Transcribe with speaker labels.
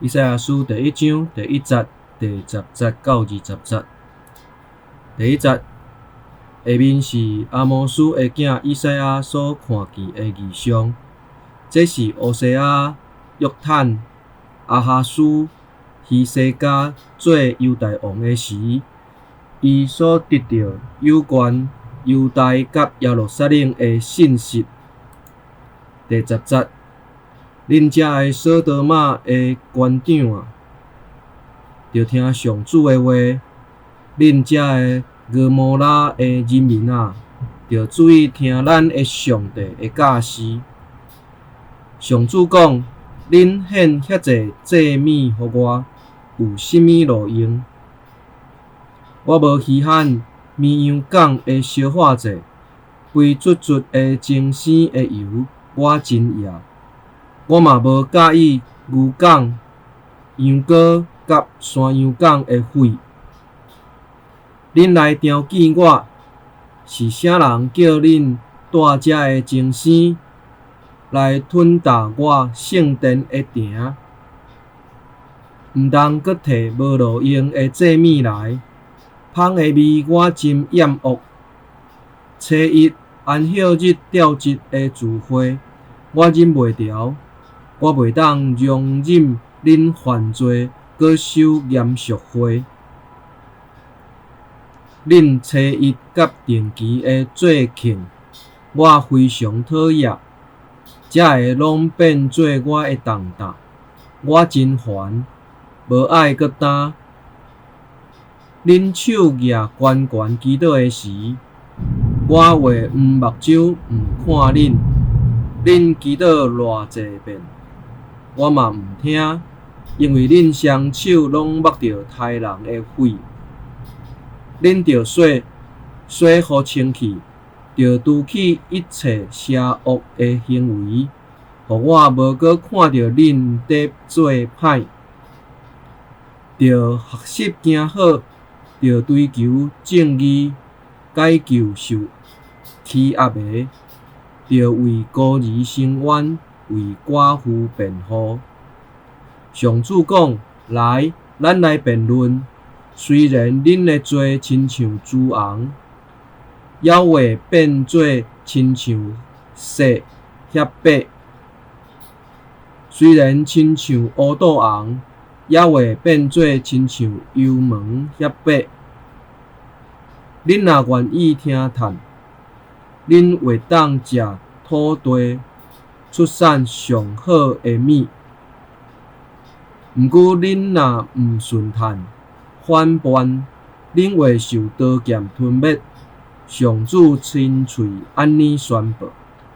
Speaker 1: 以賽亞書第一章第一節、第十節到二十節。第一節，下面是亞摩斯的囝以賽亞所看見的異象。這是烏西亞、約坦、亞哈斯、希西家做猶大王的時，伊所得著有關猶大佮耶路撒冷的信息。第十節，恁遮的索多瑪的官長啊，著聽上主的話；恁遮的蛾摩拉的人民啊，著注意聽咱的上帝的教示。上主講：恁獻遐濟祭物予我，有啥物路用？我無稀罕綿羊犅的燒化祭，肥卒卒的精生的油，我真厭。我嘛無佮意牛犅、羊羔佮山羊犅的血。恁來刁見我，是啥人叫恁帶遮的精生來吞踏我聖殿的埕？毋通閣提無路用的祭物來，芳的味我真厭惡。初一、安息日、吊節的聚會，我忍袂牢，我袂當容忍恁犯罪，閣守嚴肅會。恁初一佮定期的節慶，我非常討厭，這个攏變做我的重擔，我真煩，無愛閣擔。恁手舉懸懸祈禱的時，我會黃目睭毋看恁。恁祈禱偌濟遍，我嘛毋聽，因為恁雙手攏抹著刣人的血。恁著洗，洗予清氣，著除去一切邪惡的行為，予我無閣看著恁佇做歹。著學習行好，著追求正義，解救受欺壓的，著為孤兒伸冤，為寡婦辯護。上主講：來，咱來辯論。雖然恁的罪親像朱紅，猶會變做親像雪遐白；雖然親像烏肚紅，猶會變做親像幽毛遐白。恁若願意聽嘆，恁會當食土地出產上好的物。毋過恁若毋順嘆，反叛，恁會受刀劍吞滅。上主親喙按呢宣布。